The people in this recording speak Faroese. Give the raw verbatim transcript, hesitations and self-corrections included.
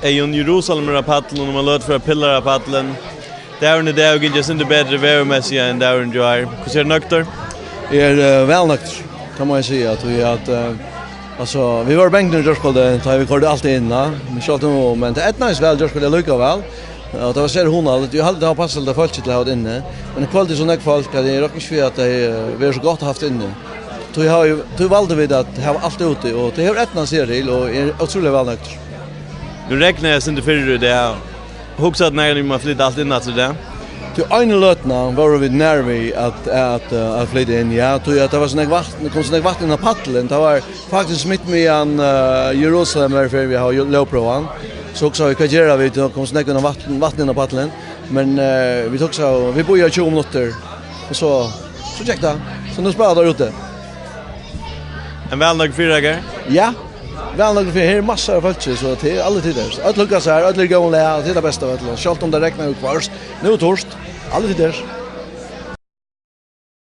Eyðun, Jerusalem er á pallinum, og man løt fyri pillar á pallin. Dagurin í dag er gingið eitt sindur betri veðurmessigt enn dagurin í gjár. Hvussu er tú nøgdur? Eg eri, eh, væl nøgdur, tað má eg siga, tí at, eh, altso, vit vóru bangnir í gjárkvøldið, tá vit koyrdu alt inn, ja. Men sjálvt nú, men tað eydnaðist væl í gjárkvøldið allíkavæl. Ja, tað var sera hugnaligt. Eg haldi, tað var passandi fólk til at hava tað inni. Men í kvøld er so nógv fólk, at eg rokni ikki við, at tað, eh, verður so gott at havt inni. Tí hava, tí valdu vit at hava alt úti, og tað hevur eydnast higartil, og eg eri ótrúliga væl nøgdur. Nú regnaði eitt sindur fyrr í dag. Hugsaði tú nakrantíð um at flyta alt inn aftur í dag? Tí einu løtuna vóru vit nær við at, at, eh, at flyta inn, ja. Tí at tað var so nógv vatn, kom so nógv vatn inn á pallin. Tað var faktiskt mitt meðan, eh, Jerusalem var ferdig við at hava ljóðprógv. So hugsaðu vit, hvat gera vit? Tað kom so nógv inn á vatn, vatn inn á pallin. Men, eh, vit hugsaðu, vit bíðaðu tjúgu minuttir. Og so, so gekk tað. So nú spæla teir úti. Ein væl nøgd fyri tykkum? Ja, væl nøgd fyri. Her er massar av fólki, so tað er allir tider. Øll hugga sær, øll eru í góðum lag, og tað er tað besta av øllum. Sjálvt um tað regnar og hvørt, nú er turt. Allir tider.